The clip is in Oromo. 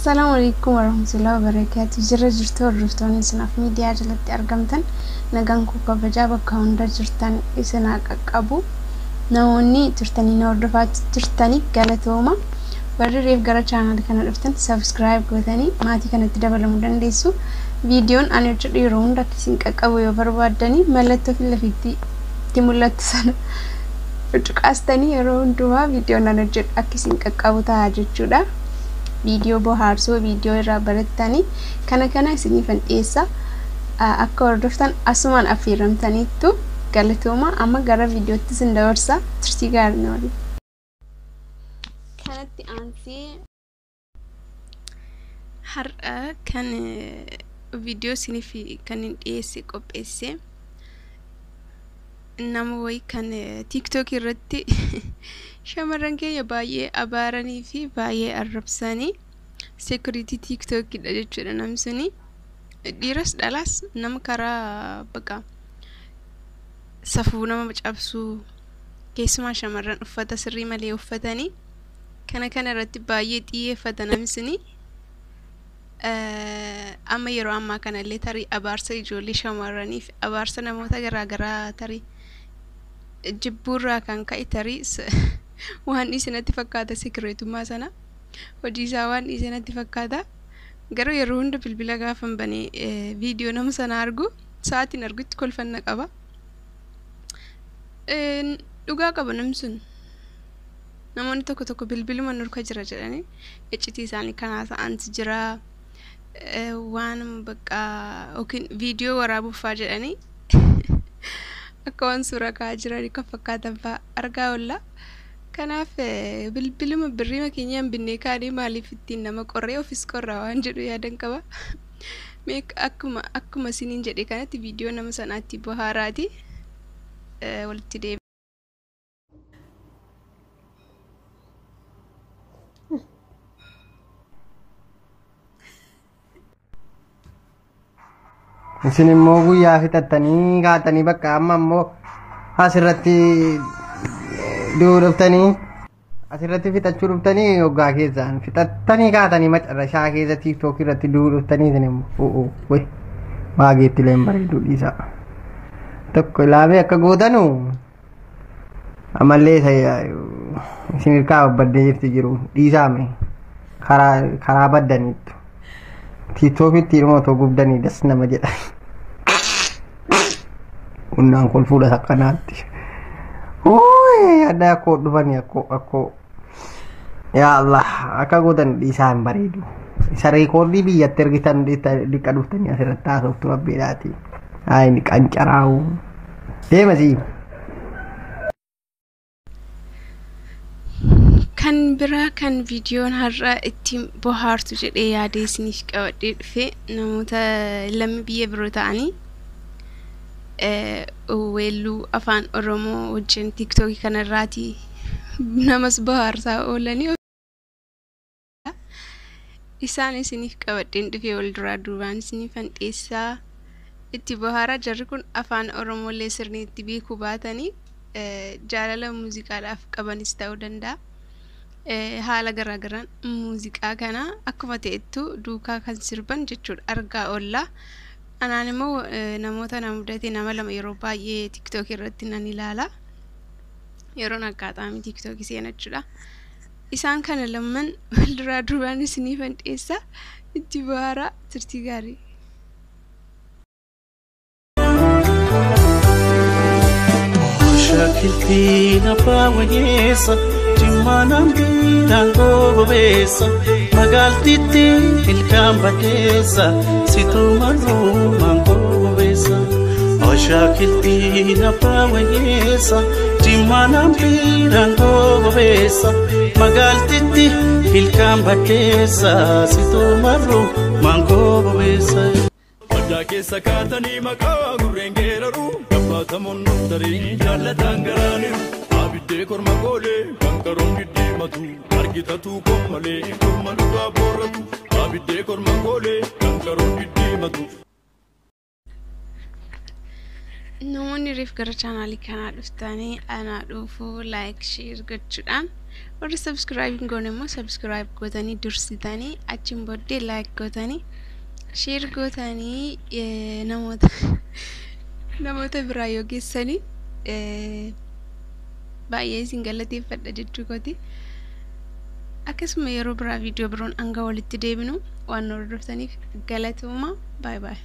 Assalaamu alaikum warahmatullahi wabarakaatu. Jirra jirtu hordoftoonni isinaaf miidiyaa jalatti argamtan, nagaan koo kabajaa bakka hunda jirtan isin haa qaqqabu. Namoonni turtanii na hordofaa jirtanii galatooma. Warri reef gara chaanaalii kana dhuftan subscribe gootanii maatii kanatti dabalamuu dandeessu. Viidiyoon ani hojjedhu yeroo hunda akka isin qaqqabu yoo barbaaddanii, mallattoo fi lafitti itti mul'attu sana cuqaastanii yeroo hundumaa viidiyoon ani hojjedhu akka isin qaqqabu ta'a jechuudha. Viidiyoo bohaarsoo, viidiyoo irraa barattanii kana kana isiniifan dhiyeessa. Akka hordoftan asumaan affeeramtaniittu, galatooma. Amma gara viidiyootti isin dabarsa, turtii gaarii waliin. Kanatti aansee har'a kan viidiyoo isiniif kan hin dhiyeesse qopheesse nama wayii kan TikTok irratti shamarran keenya baay'ee abaaranii fi baay'ee arrabsanii, security TikTokidha jechuudha. Namni suni dhiiras dhalaas nama karaa baqa safuu nama cabsuu, keessumaa shamarran uffata sirrii malee uffatanii kana kana irratti baay'ee xiyyeeffata namni suni. Amma yeroo ammaa kanallee tarii abaarsa ijoollee shamarranii fi abaarsa namoota garaagaraa tarii jibbuurraa kan ka'e tarii waan dhiise natti fakkaata, sekireetummaa sana hojii isaa waan dhiise natti fakkaata. Garuu yeroo hunda bilbila gaafan banee viidiyoo nama sana argu, sa'aatiin argutti kolfanna qaba. Dhugaa qaba namni sun. Namoonni tokko tokko bilbiluma nurka jira jedhanii iccitii isaanii kan haasa'antu jira. Waan bakka yookiin viidiyoo waraabuufaa jedhanii akka waan suuraa ka'aa jiranii kan fakkaatan fa'aa argaa oolla. Kanaaf bilbiluma birriima keenyaan binnee kaanee maaliif ittiin nama qorree ofis qorraa waan jedhu yaadan qaba. Mee akkuma isiniin jedhe kanatti viidiyoo nama sanaatti bohaaraati walitti deebi'a. Isin immoo guyyaa fixattanii kaatanii bakka amma immoo asirratti du'uu dhuftanii, asirratti fixachuu dhuftanii, hoggaa keessaan fixattanii kaatanii macarrashaa keessa TikTok irratti du'uu dhuftanii. Isin immoo way waageetti leen bareeduu dhiisa. Tokko ilaamee akka gootanu ammallee isin hirkaa babbadee jirti jiru dhiisaame, karaa baddaniittu. TikTokitti dhuma otoo gubdanii das nama jedha. Qunnaan kolfuudha akkanaatti. Adda akkoo dhufanii akkoo akkoo. Yaa Allah, akka gootan dhiisaa, hin bareedu. Isa reekoordii biyyatti ergitan dhiqqa dhuftanii asirratti haasoftu rabbiidhaati. Haa inni qancaraa'u. Deema sii. Kan biraa kan viidiyoon har'a ittiin bohaartu jedhee yaadee isiniif qabadhee dhufe, namoota lammii biyya biroo ta'anii weelluu afaan Oromoo wajjin TikTokii kanarraati namas bohaarsaa oolanii isaan isiniif qabadheen dhufee, wal duraa duubaan isiniifan dhiyeessaa, itti bohaaraa. Jarri kun afaan Oromoolee sirniitti beekuu baatanii jaalala muuziqaadhaaf qabanis ta'uu danda'a. Haala garaagaraan muuziqaa kana akkuma ta'ettu duukaa kan sirban jechuudha argaa oollaa. Anaan immoo namoota na mudate nama lama yeroo baay'ee TikTok irratti nan ilaala. Yeroon akkaataamii TikTok seena jechuudha. Isaan kana lamman wal duraa duubaan isiniifan dhiyeessa, itti bohaaraa, turtii gaarii. Shaakiltiin abbaa wayyeessa, jimmaanaan biiraan gobeessa, magaaltitti ilkaan badeessa, situu marruumaan gobeessa. Shaakiltiin abbaa wayyeessa, jimmaanaan biiraan gobeessa, magaaltitti ilkaan badeessa, situu marruumaan gobeessa. Baddaa keessa kaatanii maqaa gurreen geeraru, gabbaatamuun nuftarii jaallataan garaaniru. Abiddee korma goolee kan karoon diddiimatu, argitatu malee korma dhugaa boorratu. Abiddee korma goolee kan karoon diddiimatu. Namoonni reef gara chaanaalii kanaa dhuftanii, anaa dhufuu, like, share gochuudhaan Warri subscribe hin goone immoo subscribe gootanii dursitanii achiin booddee like gootanii share gootanii namoota biraa yoo geessanii baay'ee isin galateeffadha jechuu kooti. Akkasuma yeroo biraa viidiyoo biroon hanga walitti deebinu waan nu hordoftaniif galatooma. Baay baay.